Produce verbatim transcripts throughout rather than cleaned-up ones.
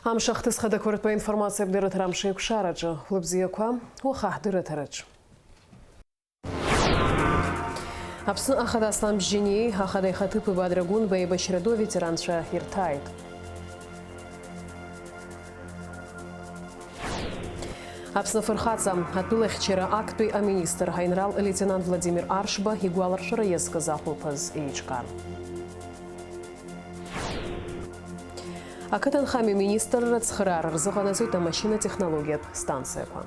Амш ахҭыс хадақәа ртәы аинформациа абдырраҭара амш еиқәшараҿы. Лыбзиақәа, уаха ҳдырраҭараҿ. Аԥсны Ахада Аслан Бжьаниеи Ахада ихаҭыԥи Бадра Гәынба еибашьра ду аветеранцәа ирҭааит. Аԥсны афырхаҵа, атәылахьчара актәи аминистр, аинрал-леитенант Владимир Аршба игәаларшәара иазкыз ахәылԥаз еиҿкаан. Ақыҭанхамҩа министрра ацхыраара рзыҟанаҵоит амашьына-технологиатә станциақәа.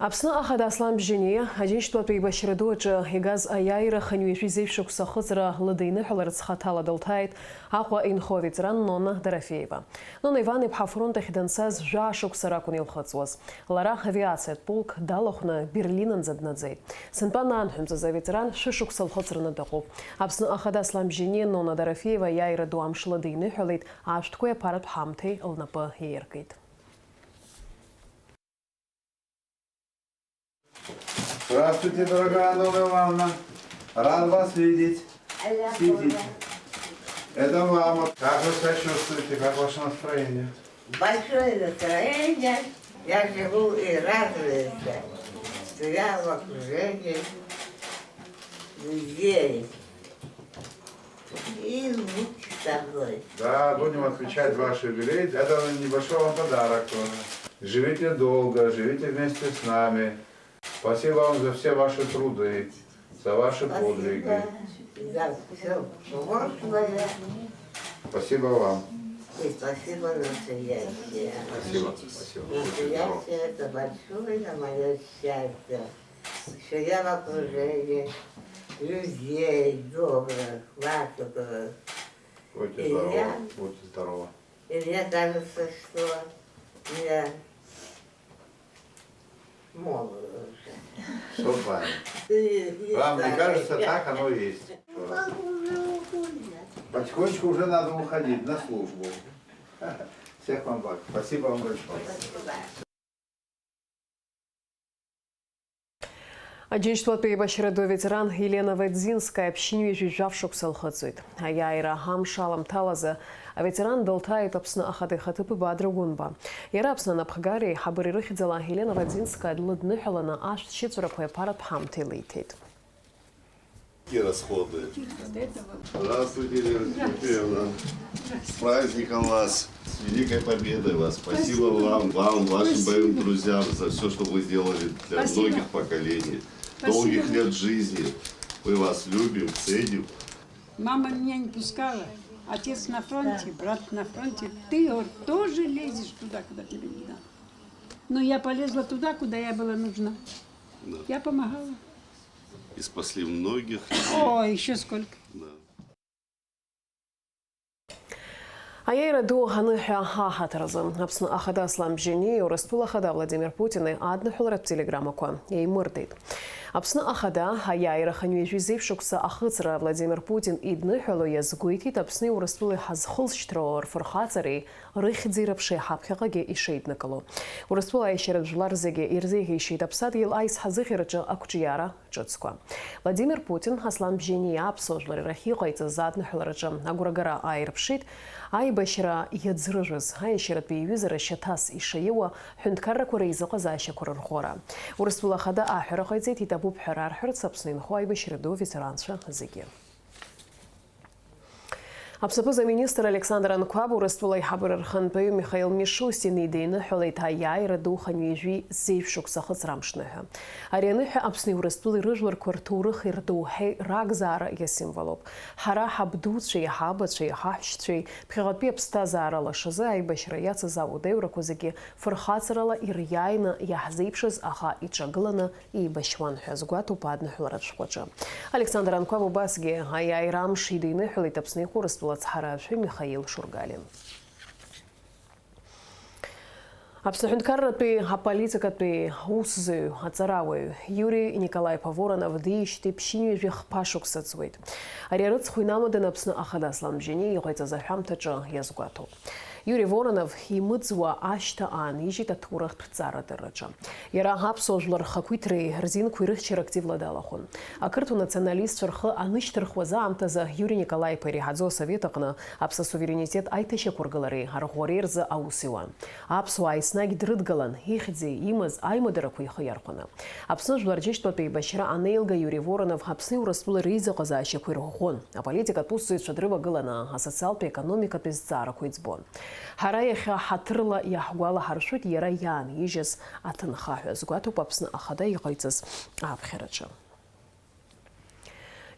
Аԥсны Ахада Аслан Бжьаниа Аџьынџьтәылатәи еибашьра ду аҿы игаз аиааира хынҩажәи зеижә шықәса ахыҵра лыдиныҳәаларц хаҭала дылҭааит Аҟәа инхо аветеран Нона Дорофеева. Нона Иван-иԥҳа афронт ахь данцаз жәаа шықәса ракәын илхыҵуаз. Лара авиациатә полк далахәны Берлинанӡа днаӡеит. Сынтәа анаанҳәынҵаз аветеран шәышықәса лхыҵраны дыҟоуп. Аԥсны Ахада Аслан Бжьаниа Нона Дорофеева аиааира ду амш лыдиныҳәалеит, ашәҭқәеи аԥаратә ҳамҭеи лнапы иаиркит. Здравствуйте, дорогая Анна Ивановна. Рад вас видеть. Сидите. Это мама. Как вы себя чувствуете? Как ваше настроение? Большое настроение. Я живу и радуюсь, что я в окружении людей. И внуки со мной. Да, будем отмечать ваш юбилей. Это небольшой вам подарок тоже. Живите долго, живите вместе с нами. Спасибо вам за все ваши труды, за ваши подвиги. Спасибо за всё прошлое. Спасибо вам. И спасибо настоящее. Спасибо, спасибо. Будьте здоровы. Настоящее — это большое мое счастье, что я в окружении людей добрых, ласковых. Будьте здоровы, будьте здоровы. И мне кажется, что я молода уже. Всё правильно. Вам не кажется, так оно и есть. Потихонечку уже надо уходить на службу. Всех вам благ. Спасибо вам большое. Аџьынџьтәылатәи еибашьра ду аветеран Елена Вадзинскаиа ԥшьынҩажәи жәаф шықәса лхыҵуеит. Аиааира амш аламҭалазы аветеран дылҭааит Аԥсны Ахада ихаҭыԥи Бадра Гәынба. Иара Аԥсны анапхгареи аиҳабыреи рыхьӡала Елена Вадзинскаиа длыдныҳәаланы ашәҭшьыҵәрақәеи аԥаратә ҳамҭеи лиҭеит. Какие расходы? Здравствуйте, Елена Тимофеевна. С праздником вас! С Великой Победой вас! Спасибо вам, вам, вашим боевым друзьям за всё, что вы сделали для многих поколений. Долгих лет жизни. Мы вас любим, ценим. Мама меня не пускала. Отец на фронте, брат на фронте. Ты, говорит, тоже лезешь туда, куда тебе не надо. Но я полезла туда, куда я была нужна. Да. Я помогала. И спасли многих людей. О, ещё сколько. Да. Аиааира ду аныҳәа аҳаҭыр азы Аԥсны Ахада Аслан Бжьаниеи Урыстәыла Ахада Владимир Путини адныҳәаларатә телеграммақәа еимырдеит. Аԥсны Ахада аиааира хынҩажәи зеижә шықәса ахыҵра Владимир Путин идныҳәало иазгәеиҭеит Аԥсни Урыстәылеи ҳазхылҵшьҭроу рфырхаҵареи рыхьӡи рыԥшеи ҳаԥхьаҟагьы ишеиднакыло. Урыстәыла аишьаратә жәлар зегьы ирзеиӷьеишьеит Аԥсадгьыл аизҳазыӷьараҿы ақәҿиара ҿыцқәа. Владимир Путин Аслан Бжьаниа аԥсуа жәлар рахь иҟаиҵаз адныҳәалараҿы агәрагара ааирԥшит, аибашьра иаӡрыжәыз, аиашьаратәи иҩызара шьаҭас ишаиуа, ҳәынҭқаррақәа реизыҟазаашьақәа рырӷәӷәара. Урыстәыла Ахада аҳәара ҟаиҵеит, иҭабуп ҳәа рарҳәарц Аԥсны инхо аибашьра ду аветеранцәа зегьы. Аԥсны аԥыза-министр Александр Анқәаб Урыстәыла аиҳабыра рхантәаҩы Михаил Мишустин идиныҳәалеит аиааира ду хынҩажәи зеижә шықәса ахыҵра амшныҳәа. Ари аныҳәа Аԥсни Урыстәылеи рыжәларқәа рҭоурыхи рдоуҳеи ракзаара иасимволуп. Ҳара ҳабдуцәеи, ҳабацәеи, ҳаҳәшьцәеи ԥхьаҟатәи аԥсҭазаара лашазы аибашьра иацыз ауадаҩрақәа зегьы фырхаҵарала ириааины иаҳзеиԥшыз, аха иҿагыланы еибашьуан ҳәа азгәаҭоуп адныҳәаларатә шәҟәаҿы. Александр Анқәаб убасгьы аиааира амш идиныҳәалеит Аԥсны ихәы Урыстәыла ацҳаражәҳәаҩ Михаил Шургалиа. Аԥсны аҳәынҭқарратәи аполитикатәи усзуҩ, аҵарауаҩ Иури Николаи-иԥа Воронов диижьҭеи ԥшьынҩажәи хԥа шықәса ҵуеит. Ари арыцхә инамаданы Аԥсны Ахада Аслан Бжьаниа иҟаиҵаз аҳәамҭаҿы иазгәаҭоуп. Иури Воронов имыӡуа ашьҭа аанижьит аҭоурыхтә ҵарадырраҿы. Иара аԥсуа жәлар рхақәиҭреи рзинқәеи рыхьчара активла далахәын. Ақырҭуа националистцәа рхы анышьҭырхуаз аамҭазы Иури Николаи-иԥа иреиҳаӡоу асовет аҟны аԥсуа суверенитет аиҭашьақәыргылареи арӷәӷәареи рзы аус иуан. Аԥсуаа еснагь дрыдгалан, ихьӡи имаз аимадарақәа ихы иархәаны. Аԥсны жәлар џьышьтәылатә еибашьра анеилга Иури Воронов Аԥсни Урыстәылеи реизыҟазаашьақәа ирӷәӷәон. Аполитикатә усзуҩцәа дрывагыланы асоциалтәи економикатәи зҵаарақәа иӡбон. Ҳара иахьа ҳаҭырла иаҳгәалаҳаршәоит иара иаанижьыз аҭынха ҳәа азгәаҭоуп Аԥсны Ахада иҟаиҵаз аԥхьараҿы.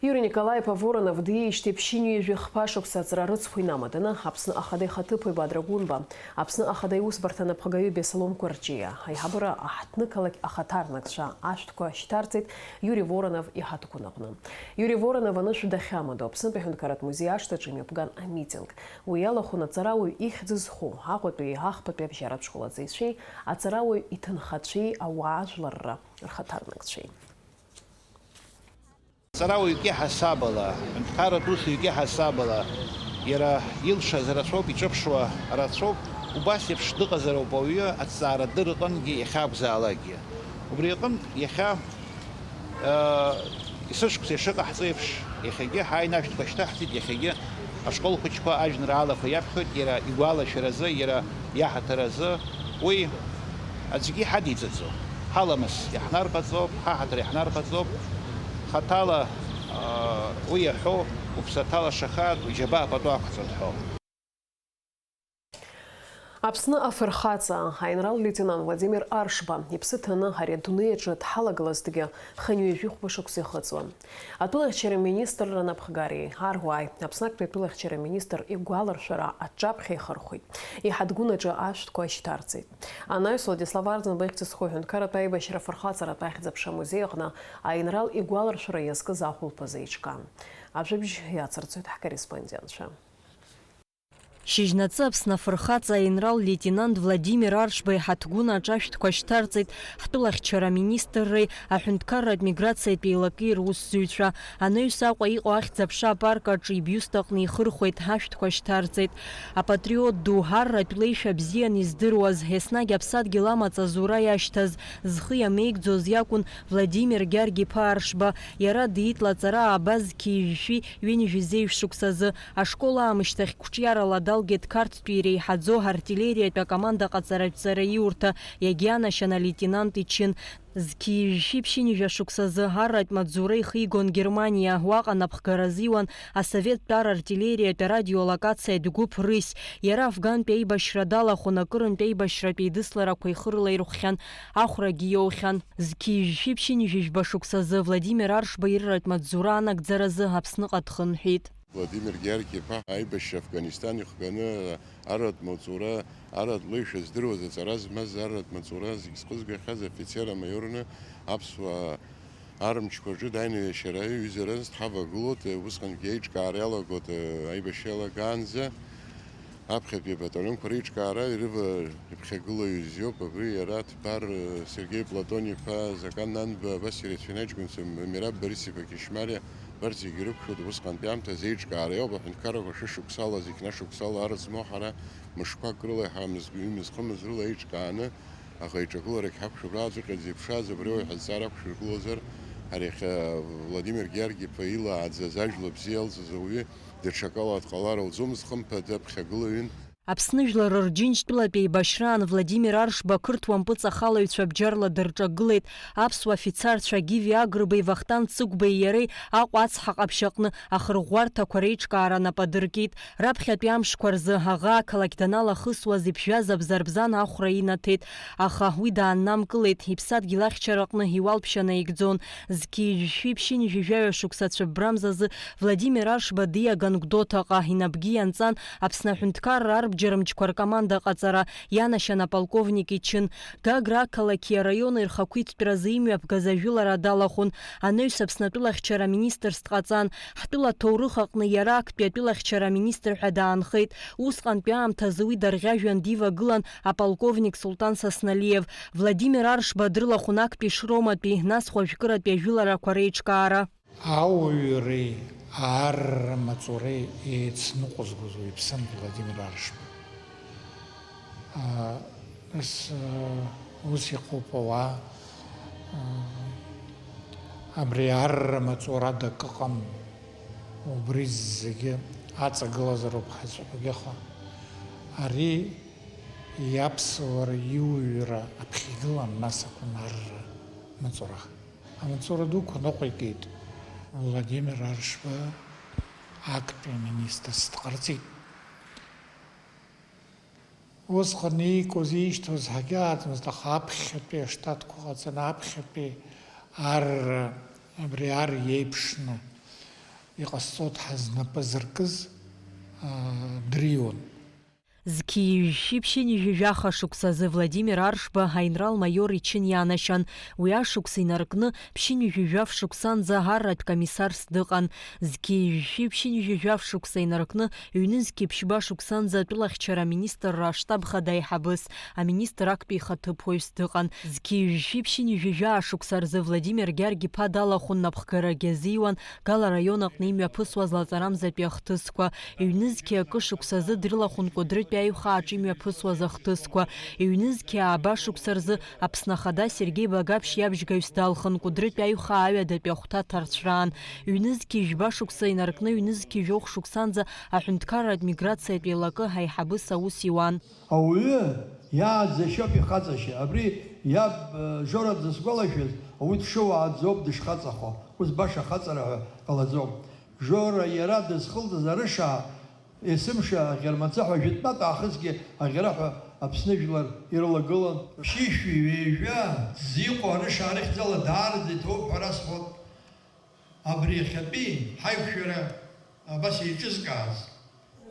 Иури Николаи-иԥа Воронов диижьҭеи ԥшьынҩажәи хԥа шықәса аҵра рыцхә инамаданы, Аԥсны Ахада ихаҭыԥуаҩ Бадра Гәынба, Аԥсны Ахада иусбарҭа анапхгаҩы Беслом Кәарҷиа, аиҳабыра аҳҭнықалақь ахаҭарнакцәа ашәҭқәа шьҭарҵеит Иури Воронов иҳаҭгәын аҟны. Иури Воронов анышә дахьамадоу Аԥснытәи аҳәынҭқарратә музеи ашҭаҿы имҩаԥган амитинг. Уи иалахәын аҵарауаҩ ихьӡ зху Аҟәатәи ахԥатәи абжьаратә школ аҵаҩцәеи аҵарауаҩ иҭынхацәеи ауаажәларра рхаҭарнакцәеи. Ҵарауаҩк иҳасабала, ҳәынҭқарратә усзуҩк иҳасабала, иара илшаз рацәоуп, иҿыԥшуа рацәоуп, убас еиԥш дыҟазароуп ауаҩы аҭҵаарадырраҟынгьы иахьакәзаалакгьы. Убри аҟынтә, иахьа, исышықәса ишыҟаҳҵо еиԥш, иахьагьы ҳааины ашәҭқәа шьҭаҳҵеит, иахьагьы ашкол хәыҷқәа ажәеинраалақәа иаԥхьоит, иара игәалашәаразы, иара иаҳаҭыр азы, уи аӡәгьы иҳадиҵаӡом. Ҳаламыс иаҳнарҟаҵоуп, ҳаҳаҭыр иаҳнарҟаҵоуп. Хаҭала уи иаҳәо, уԥсаҭа лашахааит, уџьабаа пату ақәҵа дҳәо. Аԥсны афырхаҵа, аинрал леитенант Владимир Аршба иԥсы ҭаны ари адунеи аҿы дҳалагылазҭгьы хынҩажәи хәба шықәса ихыҵуан. Атәылахьчара министрра напхгареи аруааи Аԥсны актәи атәылахьчара министр игәаларшәара аҿаԥхьа ихырхәеит. Иҳаҭгәын аҿы ашәҭқәа шьҭарҵеит. Анаҩс Владислав Арӡынба ихьӡ зху аҳәынҭқарратә аибашьра афырхаҵаратә ахьӡ-аԥша амузеи аҟны аинрал игәаларшәара иазкыз ахәылԥазы еиҿкаан. Ажәабжь иацырҵоит ҳкорреспондентцәа. Шьыжьнаҵы Аԥсны афырхаҵа аинрал леитенант Владимир Аршба иҳаҭгәын аҿы ашәҭқәа шьҭарҵеит ҳтәылахьчара аминистрреи аҳәынҭқарратә миграциатә еилакеи русзуҩцәа. Анаҩс Аҟәа иҟоу ахьӡ-аԥша апарк аҿы ибиуст аҟны ихырхәеит, ашәҭқәа шьҭарҵеит. Апатриот ду, арратә леишәа бзиан издыруаз, еснагь аԥсадгьыл амаҵ азура иашьҭаз, зхы иамеигӡоз иакәын Владимир Гьаргь-иԥа Аршба. Иара диит лаҵара ааба зқьи жәшәи ҩынҩажәи зеижә шықәсазы. Ашкол аамышьҭахь қәҿиарала далгеит Қарҭтәи иреиҳаӡоу артиллериатә акоманда ҟаҵаратә ҵараиурҭа, иагьианашьан алеитенант ичын. Зқьи жәшәи ԥшьынҩажәа шықәсазы арратә маҵзура ихигон Германиа, уаҟа напхгара азиуан асовет тәара артиллериатә арадиолокациатә гәыԥ Рысь. Иара афгантәи аибашьра далахәын, акырынтә аибашьратә еидысларақәа ихы рылаирхәхьан, ахәрагьы иоухьан. Зқьи жәшәи ԥшьынҩажәи жәба шықәсазы Владимир Аршба ирратә маҵзура анагӡаразы Аԥсныҟа дхынҳәит. Владимир Георги-иԥа аибашьра Афганистан ихганы арратә маҵзура, арратә леишәа здыруаз, аҵара змаз, арратә маҵзура зегь зхызгахьаз афицер амаиорны аԥсуаа армчқәа рҿы дааины иашьара иаҩызараз дҳавагылоит, усҟангьы аиҿкаара иалагоит аибашьра иалагаанӡа. Аԥхьатәи абаталионқәа реиҿкаара ирыва-, иԥхьагылаҩыс иоуп абри иара Ҭбар Сергеи Платон-иԥа, Закан Нанба, Василий Цәенаџьгәынцәа, Мираб Борис-иԥа Кьышьмариа, убарҭ зегьы ирықәшәоит усҟантәи аамҭазы еиҿкаара иоуп, аҳәынҭқаррақәа шәышықәсала, зқьнашықәсала арыӡ моҳара, мышқәак рыла иҳамыз, ҩымыз-хымыз рыла еиҿкааны, аха еиҿагыларагь ҳақәшәап, рааӡәык зеиԥшраз абри ауаҩ ҳазҵаара ақәшәыргылозар, ари иахьа Владимир Георги-иԥа илааӡаз ажәла бзиа иалҵыз ауаҩы, даҽакала дҟалар лӡомызт, хымԥада, ԥхьагылаҩын. Аԥсны жәлар рџьынџьтәылатә еибашьраан Владимир Аршба ақырҭуа мпыҵахалаҩцәа бџьарла дырҿагылеит. Аԥсуа афицарцәа Гиви Агрбеи Вахтанг Цыгәбеи иареи Аҟәа аӡҳа ҟаԥшь аҟны ахырӷәӷәарҭақәа реиҿкаара нап адыркит. Раԥхьатәи амшқәа рзы аӷа ақалақь даналахысуаз иԥжәаз абзарбзан ахәра инаҭеит, аха уи дааннамкылеит, иԥсадгьыл ахьчараҟны иуалԥшьа наигӡон. Зқьи жәшәи ԥшьынҩажәи жәаҩа шықәса цәыббрамзазы Владимир Аршба диаган Гәдоуҭаҟа инапгьы ианҵан, Аԥсны аҳәынҭқарра арбџьармчқәа ркоманда ҟаҵара ианашьан аполковник ичын. Гагра ақалақьи араиони рхақәиҭтәразы имҩаԥгаз ажәылара далахәын. Анаҩс Аԥсны атәылахьчара аминистрс дҟаҵан. Ҳтәыла аҭоурых аҟны иара актәи атәылахьчара аминистр ҳәа даанхеит. Усҟантәи аамҭазы уи дарӷьажәҩан дивагылан аполковник Султан Сасналиев. Владимир Аршба дрылахәын актәи Шроматәи, нас уажәкыратәи ажәыларақәа реиҿкаара. Ауаҩреи аарра маҵуреи еицныҟәызгоз уаҩԥсын Владимир Аршба. Нас, ус иҟоуп ауаа, абри арра маҵурада акы ыҟам, убри зегьы аҵагылазароуп ҳазҳәогьы, аха ари иаԥсуара иуҩра аԥхьагылан, нас акәын арра маҵура. Амаҵура дуқәа ныҟәигеит. Владимир Аршба актәи аминистрс дҟарҵеит. Усҟан иикуаз, ишьҭоз ҳагьааӡамызт, аха аԥхьатәи аштатқәа ҟаҵаны, аԥхьатәи ар, абри ар иеиԥшны иҟасҵоит ҳәа знапы зыркыз, аа, дриуан. Зқьи жәшәи ԥшьынҩажәи жәаха шықәсазы Владимир Аршба аинрал-маиор ичын ианашьан. Уи ашықәс инаркны, ԥшьынҩажәи жәаф шықәсанӡа арратә комиссарс дыҟан. Зқьи жәшәи ԥшьынҩажәи жәаф шықәса инаркны, ҩнызқьи ԥшьба шықәсанӡа атәылахьчара аминистрра аштаб хада аиҳабыс, аминистр актәи ихаҭыԥуаҩс дыҟан. Зқьи жәшәи ԥшьынҩажәи жәаа шықәса рзы Владимир Гьаргь-иԥа далахәын, напхгарагьы азиуан, Гала араион аҟны имҩаԥысуаз лаҵарамзатәи ахҭысқәа. Ҩнызқьи акы шықәсазы дрылахәын Кәыдрытәи аиҩхааҿ имҩаԥысуаз ахҭысқәа. Ҩнызқьи ааба шықәса рзы Аԥсны Ахада Сергеи Багаԥшь иабжьгаҩс далхын, Кәыдрытәи аиҩхаа аҩадатәи ахәҭа ҭарцәраан. Ҩнызқьи жәба шықәса инаркны, ҩнызқьи жәохә шықәсанӡа аҳәынҭқарратә миграциатә еилакы аиҳабыс аус иуан. Ауаҩы иааӡашьоуп ихаҵашьа. Абри иаб, э, Жора дызгәалашәаз, ауаҩы дшыуааӡоуп дышхаҵахо. Ус баша хаҵара ҳәа ҟалаӡом. Жора иара дызхылҵыз арыша, есымша аӷьармаҵаҳәа, жәытәнатә аахысгьы аӷьараҳәа Аԥсны жәлар ирылагылан. Ԥшьышәи ҩажәа ззы иҟоу арыша арыхьӡала даараӡа иҭоуп ҳәа расҳәоит. Абри иахьатәи ҳаиқәшәара абас еиҿызкааз.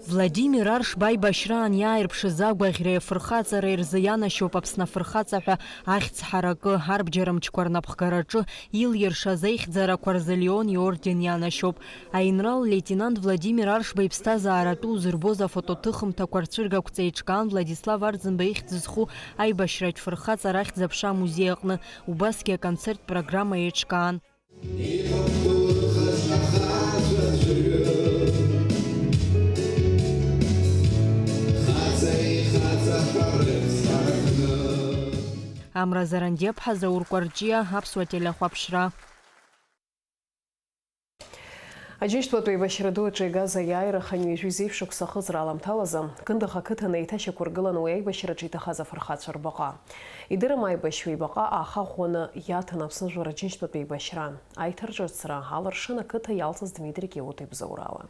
Владимир Аршба аибашьраан иааирԥшыз агәаӷьреи афырхаҵареи рзы ианашьоуп Аԥсны афырхаҵа ҳәа ахьӡ ҳаракы, арбџьармчқәа рнапхгараҿы илиршаз аихьӡарақәа рзы Леон иорден ианашьоуп. Аинрал-леитенант Владимир Аршба иԥсҭазааратәы узырбоз афотоҭыхымҭақәа рцәыргақәҵа еиҿкаан Владислав Арӡынба ихьӡ зху аибашьратә фырхаҵара ахьӡ-аԥша амузеи аҟны, убасгьы аконцерттә программа еиҿкаан. Ихықәкы урхаҵәахаҵәаӡәырҩы, хаҵа ихаҵа ҳәа рыԥсҭа ркны. Амра Зарандиаԥҳа, Заур Кәарҷиа, Аԥсуа телехәаԥшра. Аџьынџьтәылатә еибашьра ду аҿы игаз аиааира хынҩажәи зеижә шықәса ахыҵра аламҭалазы, Гындыӷ ақыҭан еиҭашьақәыргылан уи аибашьраҿы иҭахаз афырхацәа рбаҟа. Идырым аибашьҩы ибаҟа ааха ӷәӷәаны иаҭан Аԥсны жәлар Аџьынџьтәылатә еибашьра. Аиҭарҿыцра аларшын ақыҭа иалҵыз Дмитри Киута ибзоурала.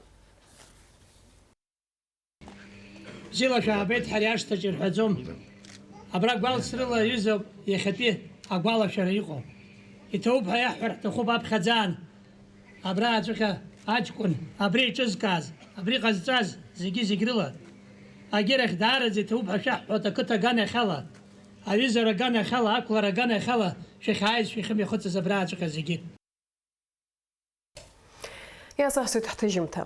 Бзиала шәаабеит, ҳара иашҭаҿы ирҳәаӡом. Абра гәалсрыла аҩызоуп иахьатәи агәалашәара иҟоу. Иҭабуп ҳәа иаҳҳәар ҳҭахуп аԥхьаӡаан. Абра аҵәҟьа аҷкәын, абри иҿызкааз, абри ҟазҵаз, зегьы-зегь рыла. Агьырахь даараӡа иҭабуп ҳәа шәаҳҳәоит ақыҭа аганахьала, аҩызара аганахьала, ақәлара аганахьала шәахьааиз, шәахьымҩахыҵыз абра аҵәҟьа зегьы. Иазаҳҵоит ҳҭыжьымҭа.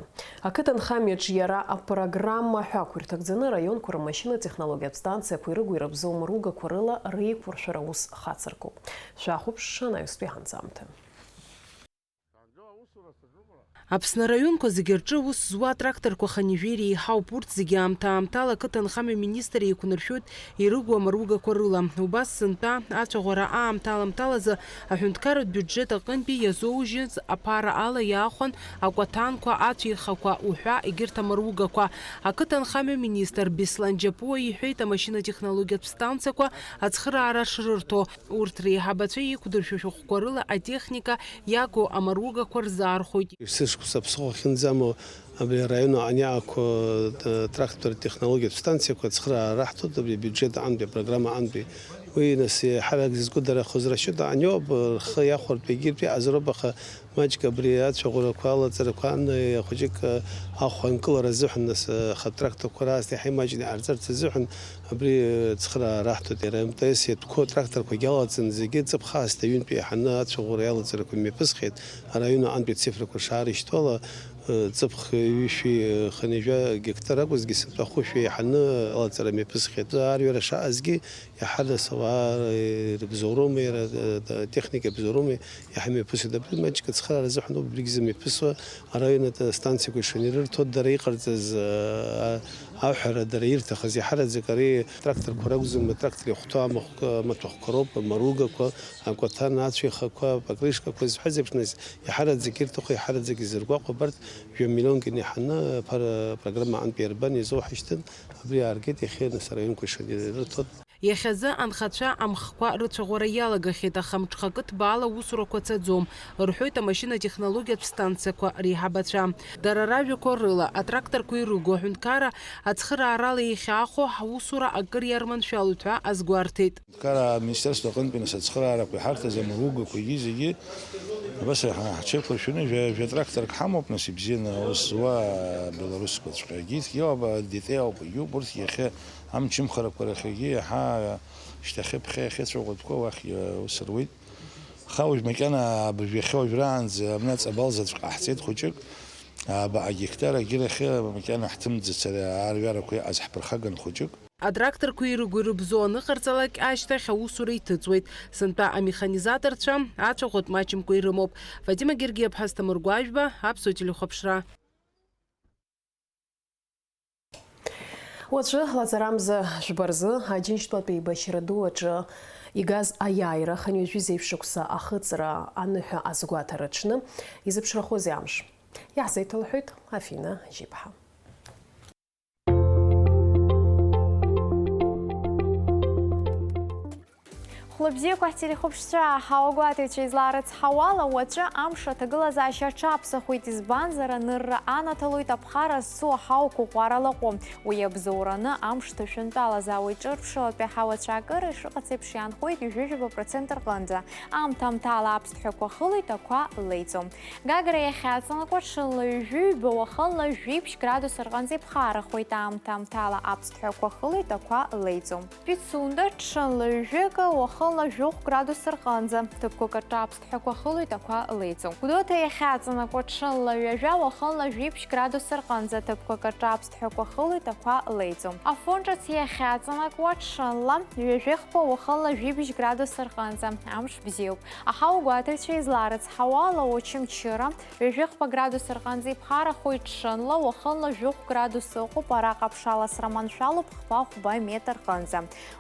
Ақыҭанхамҩаҿ иара апрограмма ҳәа ақәирҭагӡаны араионқәа рмашьына технологиатә станциақәа ирыгу ирыбзоу амаругақәа рыла реиқәыршәара аус хацыркуп. Шәахәаԥшша анаҩстәи ҳанҵамҭа. Аԥсны араионқәа зегьы рҿы аус зуа атракторқәа хынҩажәи реиҳауп. Урҭ зегьы аамҭа-аамҭала ақыҭанхамҩа министр еиқәнаршәоит ирыгу амаругақәа рыла. Убас сынтәа ацәаӷәара аамҭа аламҭалазы аҳәынҭқарратә биуџьет аҟынтәи иазоужьыз аԥара ала иаахәан акәаҭанқәа, ацәеихақәа уҳәа егьырҭ амаругақәа. Ақыҭанхамҩа министр Беслан Џьапуа иҳәеит, амашьына-технологиатә станциақәа ацхыраара шрырҭо. Урҭ реиҳабацәа еиқәдыршәо шәҟәқәа рыла атехника иагу амаругақәа рзаархәоит. Ҩ-шықәса ԥсыхәа ахьынӡамоу абри араион аҟны иаақәу, э, трактор технологиатә станциақәа ацхыраара раҳҭоит абри абиуџьет аҟынтәи, апрограмма аҟынтәи. Уи, нас, еиҳарак зызкәыдарахоз расчет аҟны иоуп, рхы иахәартә егьырҭ иҟазароуп, аха маҷк абри ацәаӷәарақәа, алаҵарақәа ан, э, хәыҷык, э, ахә анкылара азыҳәан, нас, э, аха атракторқәа раасҭа иаҳа имаҷны иҟарҵарц азыҳәан, абри, э, цхыраара раҳҭоит, иара М Т С иатәқәоу атракторқәагьы алаҵаны, зегьы ҵыԥх аасҭа ҩынтә еиҳаны ацәаӷәара иалаҵарақәа мҩаԥысхеит. Араион аҟынтәи ацифрақәа шаарышьҭуала, э, ҵыԥх ҩышәи, э, хынҩажәа гектар акәызгьы, сынтәа хәышәи еиҳаны алаҵара мҩаԥысхеит. Арҩара шаазгьы, иаҳа нас ауаа, э, ирыбзоуроума, иара, э, техника иабзоуроума, иаҳа имҩаԥысуеит. Абри маҷк ацхыраара азыҳәан ауп абригь зымҩаԥысуа, араион астанциақәа ишанирырҭо, дара иҟарҵаз, э, аҳәара, дара ирҭахыз иаҳараӡак ари Тракторқәа ракәӡам, атрактор иахәҭоу амахәқәа, амаҭәахәқәа роуп, амаругақәа, акәаҭан, ацәеихақәа, апокрышкақәа, изҳәаз еиԥш, нас, иаҳараӡак ирҭаху, иаҳараӡак изыргәаҟуа абарҭ жәа-миллионк инаҳаны аԥара-, апрограмма аҟынтә иарбан иазоуҳашьҭын, абри ааргеит, иахьа нас араионқәа ишанирырҭоит. Иахьазы анхацәа амхқәа рыцәаӷәара иалагахьеит, аха мҽхакы ҭбаала аусурақәа цаӡом, рҳәоит амашьына-технологиатә станциақәа реиҳабацәа. Дара ражәақәа рыла, атракторқәа ирыгу аҳәынҭқарра ацхыраарала иахьаахәо аусура акыр иарманшәалоит ҳәа азгәарҭеит. Аҳәынҭқарра аминистерство аҟынтәи нас ацхыраарақәа иҳарҭаз амаругақәагьы зегьы абас ҳа-, ҳҽеиқәыршәаны жәа-, жәа-тракторк ҳамоуп, нас ибзианы аус зуа белорусқәаҵәҟьагьы, иоуп, ДТ ауп, иоуп, урҭ иахьа амчымхарақәа рахьагьы иаҳа шьҭахьы ԥхьа иахьыцәаӷәатәқәа уахь, э, ус руеит. Аха уажә макьана абыржә иахьа уажәраанӡа абна ҵабал заҵә ҟаҳҵеит хәыҷык, ааба агектар агьырахьы макьана ҳҭымӡац, ара арҩарақәа иҟаз ҳԥырхаган хәыҷык. Атракторқәа ирыгу ирыбзоу аныҟарҵалак ашьҭахь аусура иҭыҵуеит. Сынтәа амеханизаторцәа ацәаӷәатә маҷымкәа ирымоуп. Фатима Гергиаԥҳа, Асҭамыр Гәажәба, Аԥсуа телехәаԥшра. Уаҵәы лаҵарамза жәба рзы Аџьынџьтәылатәи еибашьра ду аҿы игаз аиааира хынҩажәи зеижә шықәса ахыҵра аныҳәа азгәаҭара аҽны изыԥшрахозеи амш? Иаҳзеиҭалҳәоит Афина Жьиԥҳа. Хәлыбзиақәа ҳтелехәаԥшцәа, ҳауагәаҭаҩцәа излаарыцҳауала, уаҵәы амш аҭагылазаашьа аҽаԥсахуеит, избанзар, анырра анаҭалоит аԥхара зцу аҳауақәа ӷәӷәарала ҟәы. Уи абзоураны амш ҭашәынтәалазаауеит, ҿырԥшылатәи аҳауа цәаакыра ишыҟац еиԥш иаанхоит ҩажәижәаба процент рҟынӡа. Аамҭа-аамҭала аԥсҭҳәақәа хылоит, ақәа леиӡом. Гагра иахьаҵанакуа ҽынла ҩажәи ҩба, уахынла жәиԥшь градус рҟынӡа иԥхарахоит, аамҭа-аамҭала аԥсҭҳәақәа хылоит, ақәа леиӡом. Пицунда ҽынла ҩажәи акы, уахынла жәохә градус рҟынӡа, ҭыԥқәак рҿы аԥсҭҳәақәа хылоит, ақәа леиӡом. Гәдоуҭа иахьаҵанакуа ҽынла ҩажәа, уахынла жәиԥшь градус рҟынӡа, ҭыԥқәак рҿы аԥсҭҳәақәа хылоит, ақәа леиӡом. Афон ҿыц иахьаҵанакуа ҽынла ҩажәи хԥа, уахынла жәибжь градус рҟынӡа, амш бзиоуп. Аҳауагәаҭаҩцәа излаарыцҳауа ала, Очамчыра, ҩажәи хԥа градус рҟынӡа иԥхарахоит, ҽынла, уахынла жәохә градус ыҟоуп, араҟа аԥшаласра маншәалоуп, хԥа-хәба метр рҟынӡа.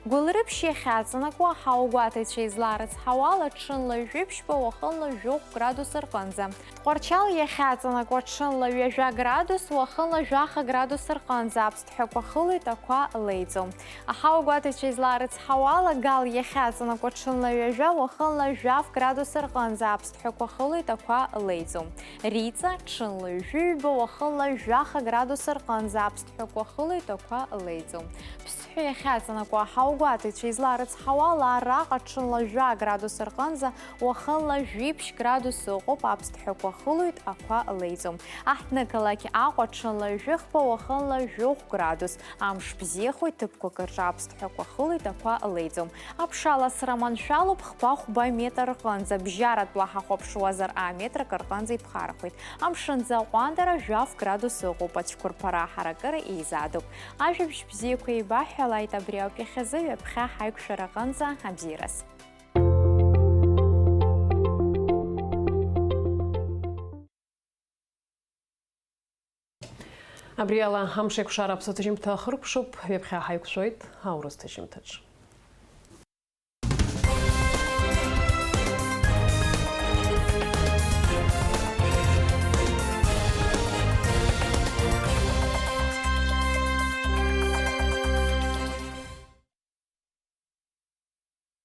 Гәылрыԥшь иахьаҵанакуа, аҳауагәаҭаҩцәа излаарыцҳауа ала, ҽынла жәиԥшьба, уахынла жәохә градус рҟынӡа. Тҟәарчал иахьаҵанакуа, ҽынла ҩажәа градус, уахынла жәаха градус рҟынӡа, аԥсҭҳәақәа хылоит, ақәа леиӡом. Аҳауагәаҭаҩцәа излаарыцҳауа ала, Гал иахьаҵанакуа, ҽынла ҩажәа, уахынла жәаф градус рҟынӡа, аԥсҭҳәақәа хылоит, ақәа леиӡом. Риҵа, ҽынла ҩажәи ҩба, уахынла жәаха градус рҟынӡа, аԥсҭҳәақәа хылоит, ақәа леиӡом. Ԥсҳәы иахьаҵанакуа, аҳауагәаҭаҩцәа излаарыцҳауа ала, араҟа ҽынла жәа градус рҟынӡа, уахынла жәиԥшь градус ыҟоуп, аԥсҭҳәақәа хылоит, ақәа леиӡом. Аҳҭнықалақь Аҟәа, ҽынла ҩажәи хԥа, уахынла жәохә градус, амш бзиахоит, ҭыԥқәак рҿы аԥсҭҳәақәа хылоит, ақәа леиӡом. Аԥшаласра маншәалоуп, хԥа-хәба метр рҟынӡа, бжьаратәла ҳахәаԥшуазар, аметр акы рҟынӡа иԥхарахоит. Амшынӡы аҟәандара жәаф градус ыҟоуп, ацәқәырԥара аҳаракыра еизадоуп. Ажәабжь бзиақәа еибаҳҳәалааит, абри ауп иахьазы, ҩаԥхьа ҳаиқәшәара аҟынӡа, абзиараз. Абри ала Амшеикәшара аԥсуа ҭыжьымҭа ахыркәшоуп, ҩаԥхьа ҳаиқәшәоит аурыс ҭыжьымҭаҿ.